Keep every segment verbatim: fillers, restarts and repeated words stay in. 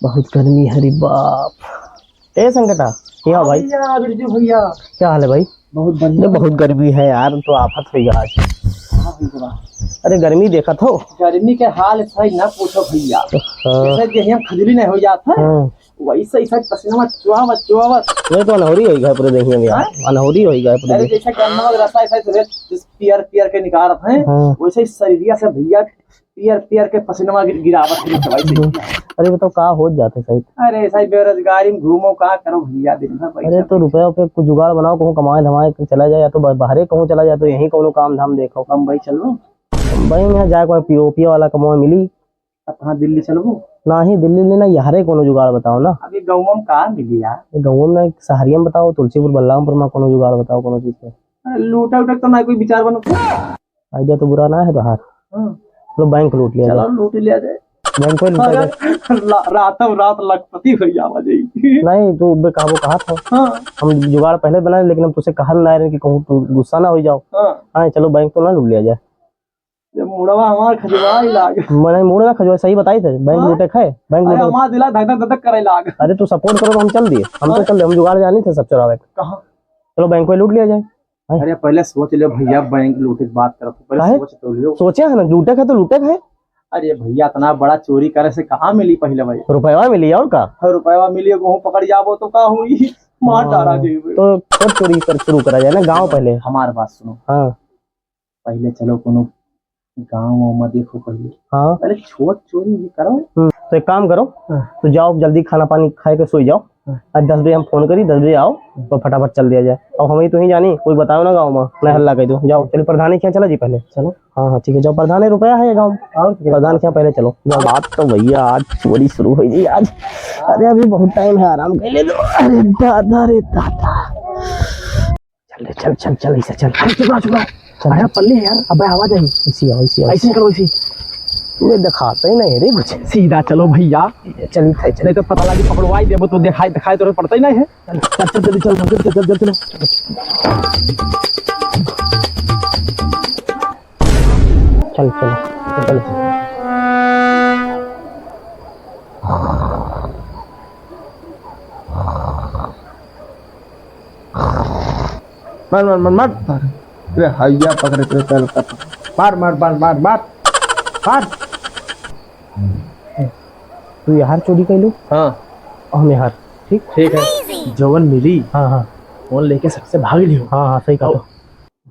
बहुत गर्मी है रे बाप। ए संगता, यहाँ हाँ भाई। भैया, बिरजू भैया। क्या हाल है भाई? बहुत बढ़िया। अरे बहुत गर्मी है यार, तो आफत होइ गया आज। हाँ भैया बा। अरे गर्मी देखत हो? गर्मी के हाल सही ना पूछो भैया। हाँ। जैसे देहिया में खुजली नहीं हो जात है, हाँ। वैसे ही सही पसीना में चुआवत, चुआवत। नहीं तो अनहोरी होइ गया पूरे देहिया में यार। हाँ? अनहोरी होइ गया पूरे अरे देहिया। जैसे गन्ना वाला रसा ऐसा ही पियर पियर के निकारत है, हाँ। वैसे ही शरीरिया से भैया पियर पियर के पसीनवा गिर-, गिरावत है, चबाई से। हम्म। अरे बताओ का होत जात है सही? अरे सही बेरोजगारी में घूमो, का करो भैया, दिन भर बैठे अरे तो बैठे। रुपया पे कुछ जुगाड़ बनाओ, कहूँ कमाए धमाए के चला जाए, या तो ब-, बाहरे कहूँ चला जाए, तो यहीं कौनो काम धाम देखो। बम्बई चलो। बम्बई में जाए कोई पीओपी वाला कमाए मिली। अब कहाँ दिल्ली चलबो? नाही, दिल्ली ले ना, यहरे कौनो जुगाड़ बताओ ना। अभी गाँव में का मिली यार? ये गाँव में एक शहरिया में बताओ, तुलसीपुर बलरामपुर में कौनो जुगाड़ बताओ, कौनो चीज के। अरे लूटा उटा तो ना कोई विचार बनो। आइडिया तो बुरा ना है तोहार। हाँ। लो बैंक लूट लिया चलो जाए। लूट लिया जाए। बैंक में लूटा अरे, जाए। ला-, रातों रात लखपति हो जावा जाई। नहीं, तू बे कहबो कहा था। हाँ। हम जुगाड़ पहले बनाए, लेकिन हम तुझसे कहल ना रहे कि कहूँ तू गुस्सा ना हो जाओ। हाँ। हाँ, चलो बैंक तो ना लूट लिया जाए। ये मुड़वा हमार खजवाई लाग। मने मुड़ ना खजवाई, सही बताई थे। बैंक हाँ? लूटे खाए, बैंक अरे लूटे। हमार दिला धक धक धक धक करे लाग। अरे तू सपोर्ट करो तो हम चल दिए। हम तो हाँ? चल दिए, हम जुगाड़ जानी थे सब चुरावे के। कहाँ? चलो बैंक में लूट लिया जाए। हैं? अरे पहले सोच लियो भैया, बैंक लूटे के बात करत हो, पहले काहे? सोच तो लियो। सोचे है ना, लूटे का तो लूटे का है। अरे भैया, इतना बड़ा चोरी करे से कहाँ मिली पहले भाई? रुपया मिली और का? हाँ, रुपया मिली, कहूँ पकड़ जाबो तो का हुई? मार हाँ, डाला जाइबे। तो कब चोरी कर शुरू करा जाए ना, गाँव पहले। हमार बात सुनो। हाँ। पहले चलो कोनो गाँव वाँव में देखो पहले। हाँ। पहले छोट चोरी भी करो। हम्म, तो एक काम करो, हाँ। तो जाओ जल्दी खाना पानी खाए के सोई जाओ। हाँ। आज दस बजे हम फोन करी, दस बजे आओ, हम्म। तो फटाफट चल दिया जाए। और हमें तो ही जानी, कोई बताओ ना गाँव में, नहीं हल्ला कर दो। जाओ, चलो प्रधान के यहाँ चला जी पहले। चलो। हाँ, हाँ, ठीक है, जाओ प्रधान है, रुपया है ये गाँव। और क्या? प्रधान के यहाँ पहले चलो। जाओ। बात तो भैया आज चोरी शुरू हो गई आज। अरे अभी बहुत टाइम है, आराम कर ले लो। अरे दादा रे दादा। चल रे, चल, चल, चल, ऐसे चल। अरे, चुप रहा, चुप रहा। चल, अरे, चल। पल्ले यार, अबे आवाज आई। ऐसी आओ, ऐसी आओ। ऐसे निकलो, ऐसे। ये दिखाते ही नहीं रे कुछ। सीधा चलो भैया। चल, चल, चल। नहीं तो पता लगी पकड़वाई देबो तो दिखाई, दिखाई तो पड़ता ही नहीं है। चल, चल, चल, जल्दी चल, जल्दी चल, जल्दी चल। चल, चल, चल। मार, मार, मार, मार। अरे, हैया पकड़े, चल, चल, चल। मार, मार, मार, मार, मार। मार। तू यार चोरी कैलू? हाँ। हम यार, ठीक? ठीक है। जवन मिली, हाँ, हाँ। फोन लेके सबसे भाग लियो। हाँ, हाँ, सही कहा।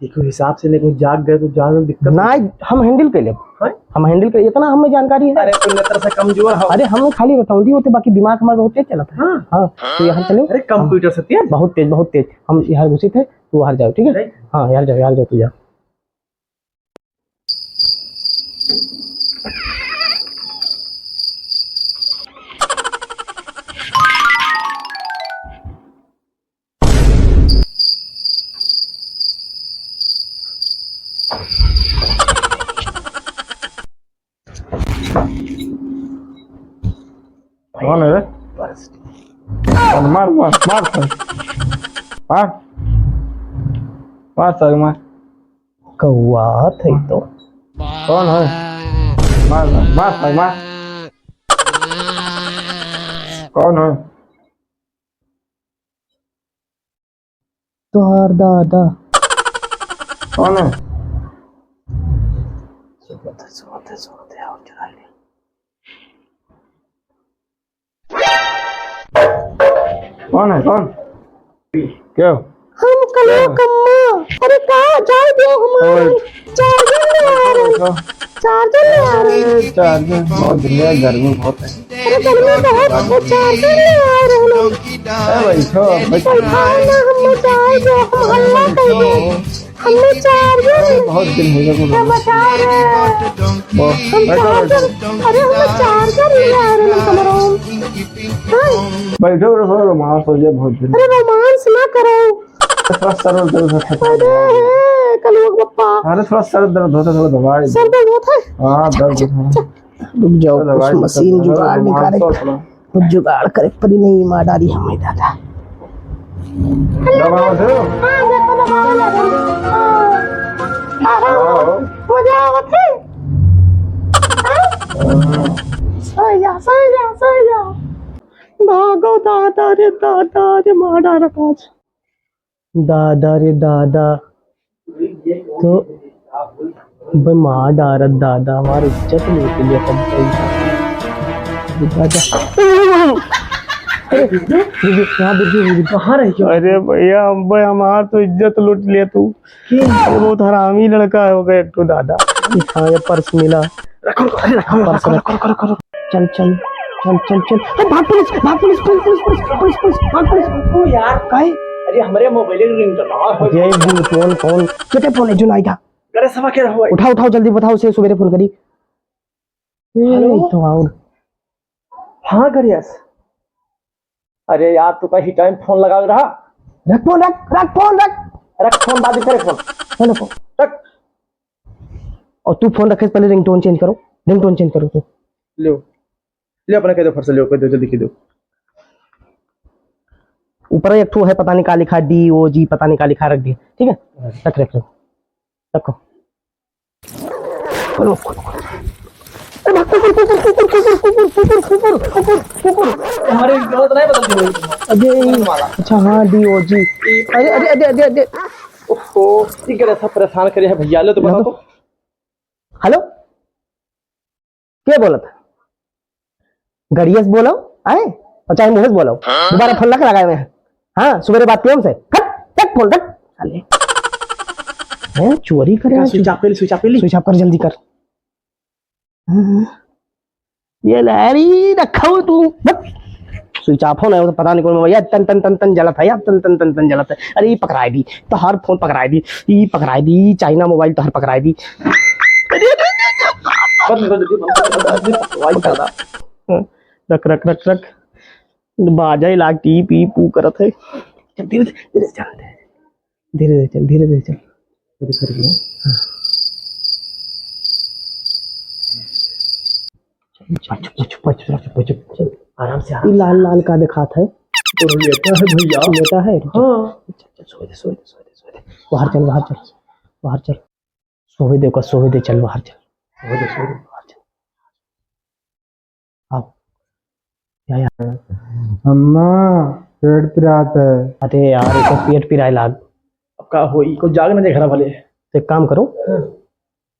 देखो, हिसाब से नहीं, कोई जाग गए तो जान में दिक्कत ना, हो। हम handle कर लेब। हैं? हम handle कर, इतना हमें जानकारी है। अरे, तू नतर से कमजोर हो। अरे, हम खाली रतौंधी होते, बाकी दिमाग हमारा बहुत तेज चलता है। हाँ। हाँ, तो यहाँ चलो। अरे, computer से तेज? बहुत तेज, बहुत तेज। हम यहाँ घुसे थे, तू बाहर जाओ, ठीक है? Right। हाँ, यार जाओ, यार जाओ, तू जा। कौन है रे? मार, मार, मार, मार। मार। मार सारे, मार। कौआ थे तो। कौन है? मार, मार, मार, मार। कौन है? तोहार दादा। कौन है? सोते, सोते, सोते, आओ चुरा ले। कौन है? कौन? क्या? हम कलवा कम्मा। अरे का जाए दो हमारे। ओए। चार्जर ले आ रहे हैं। चार्जर ले आ रहे हैं। अरे, चार्जर बहुत दिन है, गर्मी बहुत है। अरे, गर्मी बहुत है, चार्जर ले आ रहे हैं। ए, बैठो, बैठो। बैठाओ ना, हम जाए दो, हम हल्ला कर दे। हमें चार्जर अरे, बहुत दिन हो गया, क्या बताओ रे? बहुत, हम बैठो, चार्जर, बैठो। अरे, हमें चार्जर ले आ रहे हैं कमरों। हाँ? बैठो, बैठो, थोड़ा रोमांस हो जाए, बहुत दिन। अरे, रोमांस ना करो। थोड़ा सर दर्द होता है। अरे हे, कलयुग बप्पा। अरे थोड़ा सर दर्द होता है, थोड़ा दवाई। सर दर्द होता है? हाँ, दर्द होता है। रुक जाओ, थोड़ा कुछ दवाई मशीन दे, जुगाड़ थोड़ा निकाले। मार तो थोड़ा। कुछ जुगाड़ करे पड़ी, नहीं मार डाली हमें दादा। दबाओ तो। हाँ, देखो, दबाओ, दबाओ। हाँ। हाँ, हाँ। दबाओ। मजा आवत है। हाँ? हाँ। सो जा, सो जा, सो जा। भागो दादा रे दादा रे, मार डारत आज। दादा रे दादा, तो बे मार डारत दादा, हमार इज्जत लूट लिया सब कोई। दादा। अरे, बिरजू, बिरजू, यहाँ बिरजू, बिरजू। कहाँ रह गया? अरे भैया, हम भाई, हमार तो इज्जत लूट लिया तू। के? अरे, बहुत हरामी लड़का है, हो गया एक ठो दादा। हाँ, ये पर्स मिला। रखो, रखो, रखो, पर्स रखो, रख। रखो, रखो, रखो। चल, चल, चल, चल, चल। ए, भाग पुलिस, भाग पुलिस, पुलिस, पुलिस, भाग पुलिस। ओ यार, काहे? अरे, हमरे मोबाइल के रिंगटोन आवा है। ये भी फोन, फोन। केते फोन है, जो नहीं था? अरे, सवा के रहो भाई। उठाओ, उठाओ, जल्दी बताओ, उसे सुबेरे फोन करी। ए, हेलो? तो और। हाँ, करियस। अरे यार, तू कहीं टाइम फोन लगा रहा। रख फोन, रख, रख फोन, रख। रख फोन, बाद में करे फोन। हेलो फोन। रख। और तू फोन रखे से पहले रिंगटोन चेंज करो, रिंगटोन चेंज करो तू। लो, ले अपना कह दो, फट से लो, कह दो, जल्दी कह दो। ऊपर एक ठो है, पता नहीं का लिखा, डी ओ जी, पता नहीं का लिखा, रख दिया, ठीक है? रख, रख, रख, रखो। हमारे गलत नहीं बदलती हुई। अरे, अच्छा, हाँ, डी ओ जी। अरे, अरे, अरे, अरे, अरे। ओहो, ये करे, सब परेशान करे है भैया, लो तो लो बताओ तो। तो। हेलो, के बोलत? गड़िया से बोलो, आए? और चाहे मुँह से बोलो। हाँ? दोबारा फोन ना लगाए हुए हैं। हाँ, सुबेरे बात किया हमसे। हट, रख फोन, रख। साले। हैं, चोरी करे का हैं, switch off कर ली, switch off कर ली। Switch off कर, जल्दी कर। हाँ। ये ले, अरे, रखा हो तू। बस। Switch off हो ना, वो तो पता नहीं कौन भैया, तन, तन, तन, तन जलत है, अब तन, तन, तन, तन जलत है। अरे, ये पकड़ाई दी, तोहार फोन पकड़ाई दी, ई पकड़ाई दी, चाइना मोबाइल तोहार पकड़ाई दी। अरे, अरे, अरे, अरे, बंद कर दे, बंद कर दे, बंद कर दे, भाई दादा। हाँ, रख, रख, रख, रख। बाजा ही लाग, टी पी पू करत है। चल, धीरे से, धीरे से चल। धीरे धीरे चल, धीरे धीरे चल। धीरे धीरे चल। हाँ। चुप, चुप, चुप, चुप, चुप, चुप, चुप, चुप। आराम से, आराम ई से, लाल आराम लाल से। का दिखात है? तो लेटा है भैया। लेटा है? हाँ। चल, चल, सोए दे, सोए दे, सोए दे, सोए दे। बाहर चल, बाहर चल, बाहर चल। सोए दे ओका, सोए दे, चल बाहर चल। सोए दे, सोए दे, बाहर चल। आओ। या, या। अम्मा, पेट पिरात है। अरे यार, एकर पेट पिराए लाग। अब का होई? कोई जाग ना दे घरा भले। तो एक काम करो, हाँ।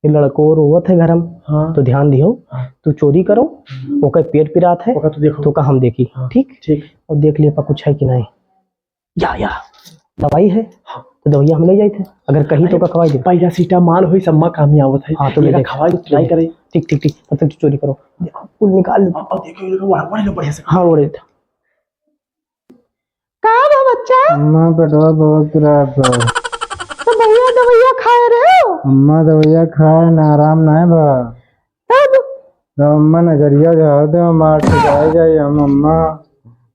ये लड़को रोवत है घर में, हाँ। तो ध्यान दियो, हाँ। तू चोरी करो, हम्म। ओकर पेट पिरात है, ओका तू देखो। तो का हम देखी, हाँ, ठीक? ठीक। और देख लिए पा कुछ है कि नहीं। या, या, दवाई है, हाँ। तो दवाइया हम ले जाइत है, अगर कहीं तो अरे, का खवाई दे। पैरासिटामोल होई, सम्मा काम ही आवत है। हाँ, तो ले एका दे। खवाई तो try करे। ठीक, ठीक, ठीक, तब तक तू चोरी करो। देखो, कुल निकाल लो। अब, अब देखो, ये लोग वहाँ, वहाँ लोग बढ़िया से हाँ, वो रहता। का बा बच्चा? अम्मा, पेटवा बहुत पिरात बा। तो भैया दवाइया खाए रहे हो? अम्मा, दवाइया खाए ना, आराम ना है बा। तब? तो अम्मा नजरिया झाड़ दे, हमार ठिकाए जाई हम अम्मा।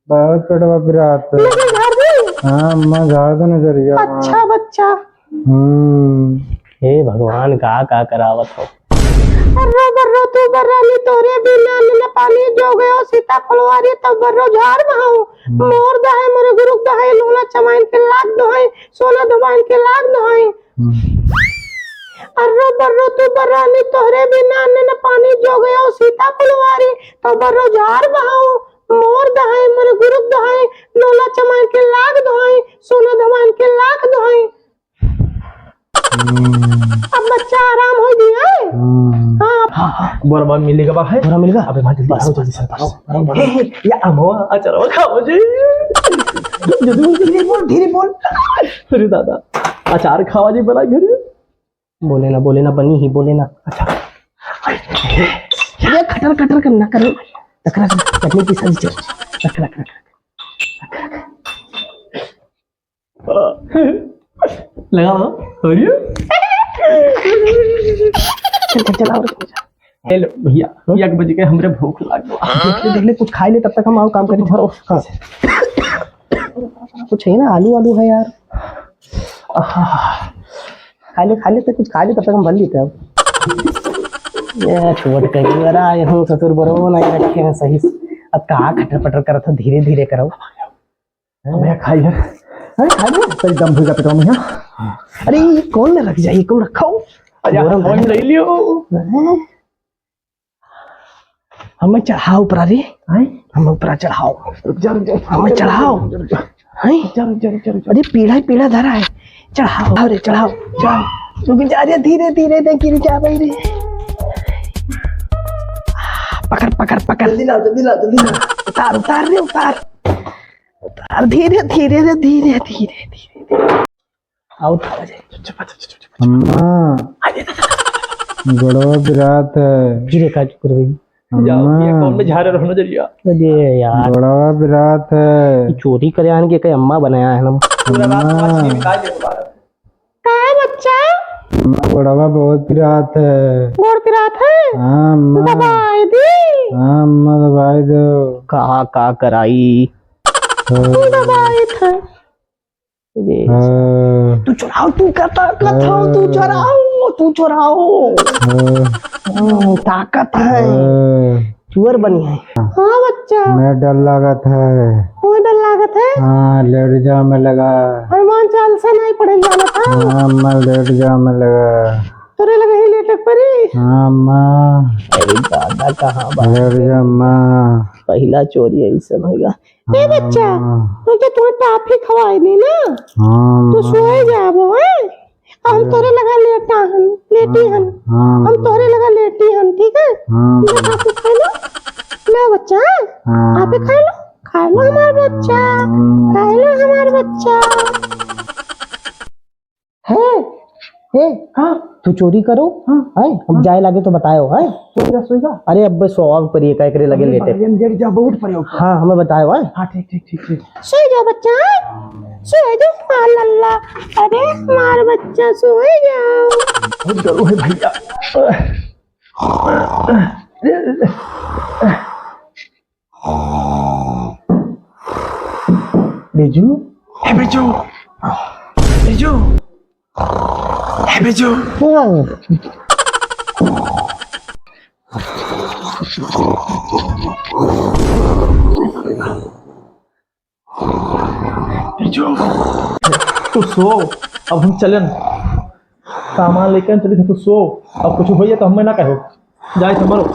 बहुत पेटवा पिरात है। नजर झाड़ दे? हाँ अम्मा, झाड़ दे नजरिया हमार। अच्छा बच्चा। हम्म। हे भगवान, का, का करावत हो? अर्रो बर्रो तू बर्रानी तोरे बिना न पानी जो गयो सीता फुलवारी तब बर्रो झाड़ बहाओ। हम्म। मोर दहाई मोरे गुरुक दहाई लोला चमाइन के लाग दहाई सोना दबाइन के लाग दहाई। हम्म। अर्रो बर्रो तू बरानी तोहरे बिना अन्न न पानी जो गयो सीता फुलवारी तो बर्रो झाड़ बहाओ मोर दहाई मोर गुरुक दहाई लोला चमाइन के लाग दहाई सोना दबाइन के लाग दहाई। हम्म। अब बच्चा आराम हो गया है। हम्म। हाँ। हाँ, हाँ, बोरा बा मिल गवा है। बोरा मिल गवा? अबे भाग जल्दी, बस, भाग जल्दी बस, से, बस, बस। भाग, भाग, भाग। हे, हे, या अमवा, अचारवा खावा जी। जल्दी बोल, जल्दी बोल, धीरे बोल। अरे दादा, अचार खावा जी बना घरे। बोले ना, बोले ना, बनी ही, बोले ना। अच्छा। ये खटर खटर करना करो। रख, रख, रख, चटनी पीसा दीजिए। रख, रख, रख, रख। लगा लो, हो रही है? चल, चल, चल, आओ। हेलो भैया, हाँ? एक बज गए, हमरे भूख लाग गवा। देख ले, देख ले, कुछ खाई ले, तब तक हम आओ काम करें। भरो। हाँ। कुछ है ना, आलू, आलू है यार। आहा। खा ले, खा ले, तो कुछ खा ले, तब तक हम भर लेते हैं। ये छोट कहीं वाला, ये हम ससुर बरो नहीं रखे हैं सही से। अब कहाँ खटर पटर करत हो, धीरे धीरे करो। मैं खाई है। अरे खाई है, सही दम भूजा पेटवा में है। अरे ये कौन में रख जाइए, कौन रखा हो? अरे बोरा हम में ले लियो। हैं? हमें चढ़ाओ ऊपरा रे। हैं? हमें ऊपरा चढ़ाओ। रुक जा, रुक जा। हमें चढ़ाओ। रुक जा, रुक जा। हैं? रुक जा, रुक जा, रुक जा, रुक जा। अरे पीढ़ा ही पीढ़ा धरा है। चढ़ाओ, आओ रे, चढ़ाओ, चढ़ाओ। रुक जा, अरे धीरे, धीरे, नहीं गिर जा भाई रे। पकड़, पकड़, पकड़। जल्दी लाओ, जल्दी लाओ, जल्दी लाओ। उतार, उतार रे, उतार। उतार, धीरे, धीरे रे, धीरे, धीरे, धीरे, धीरे। आओ, उठाओ, आ जाए। चुप, चुप, चुप, चुप, चुप। अम्मा, आ जाए, आ जाए, आ जाए। गोड़वा पिरात है। फिर एक आध करवाई। जाओ, अम्मा। ये कौन ले झारे रहो नजरिया? अरे यार। गोड़वा पिरात है। चोरी करे आन के कई अम्मा बनाया है ना। पूरा रात अम्मा। पाँच छह बिता दे दोबारा। का है बच्चा? अम्मा, गोड़वा बहुत पिरात है। गोड़ पिरात है? हाँ, अम्मा। दबाई दी। हाँ, अम्मा, दबाई दो। का, का कराई? हाँ। तू दबाई था। अरे। हाँ। तू चोराओ, तू कहता, कहता, हाँ। तू चोराओ, तू चोराओ। हाँ। हम्म, ताकत है। हाँ। चुअर बनी है। हाँ बच्चा। मैं डर लागत है। कोई डर लागत है? हाँ, लेट जाओ में लगा। हनुमान चालीसा नहीं पढ़े जाना था। हाँ, मैं लेट जाओ में लगा। तोरे लगे ही लेटे परी। हाँ, अम्मा। अरे दादा, कहाँ बा? लेट जाओ, अम्मा। पहला चोरी ऐसन होइगा। ए बच्चा, हाँ। तो तुम्हें टाफी खवाई दी ना, हाँ, तो सोए जाबो, हैं? हम तोरे लगा लेटा हन, लेटी हन। हाँ, हम तोरे लगा लेटी हन, ठीक है? हाँ। ले खा तू, खा लो। ले बच्चा, हाँ। आप ही खा लो, खा लो हमार बच्चा, हाँ। खा लो हमार बच्चा। है? है? हाँ। तू चोरी करो? हाँ। है? हम हाँ। जाए लागे तो बतायो, है? सोएगा, सोएगा। अरे अब सो अब पर ये काय करे लगे अरे लेटे। भाई, हम जड़ जा बहुत परे ऊपर। हाँ, हमें बतायो, है? हाँ, ठीक, ठीक, ठीक, ठीक। सोई जाओ बच्चा, सोई जाओ, हाँ लल्ला। अरे हमार बच्चा, सोई जाओ। बहुत डरो है भैया। बिजू, ए बिजू, बिजू, ए बिजू। बिजू, तू सो, अब हम चलन। सामान लेकर चली, तू सो। अब कुछ होइए तो हमें ना कहो। जाए तो मरो।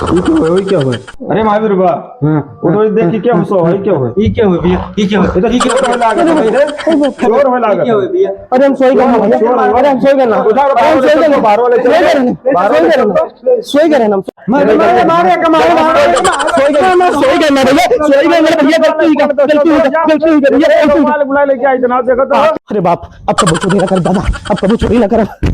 ई क्या हुए, ई क्या हुए? अरे महावीर बा, हाँ, उधर देख के क्या हुआ, ई क्या हुए? ई क्या हुए भैया? ई क्या हुए? इधर ई क्या चोर हुए? होए लागत है, चोर होए लागत है। ई क्या हुए भैया? अरे हम सोई गए ना भैया। चोर होए। अरे हम सोई गए ना। उधर अरे हम सोई गए ना। बाहर वाले सोई गए ना। बाहर वाले सोई गए ना। सोई गए ना। मारे, मारे, मारे, मारे, मारे, मारे। सोई गए ना, सोई गए ना भैया, सोई गए ना भैया, गलती हुई, गलती हुई, गलती हुई भैया, गलती हुई। बुला लेके आई जनाब, देखो तो। अरे बाप, अब कबो चोरी ना करब दादा, अब कबो चोरी ना करब।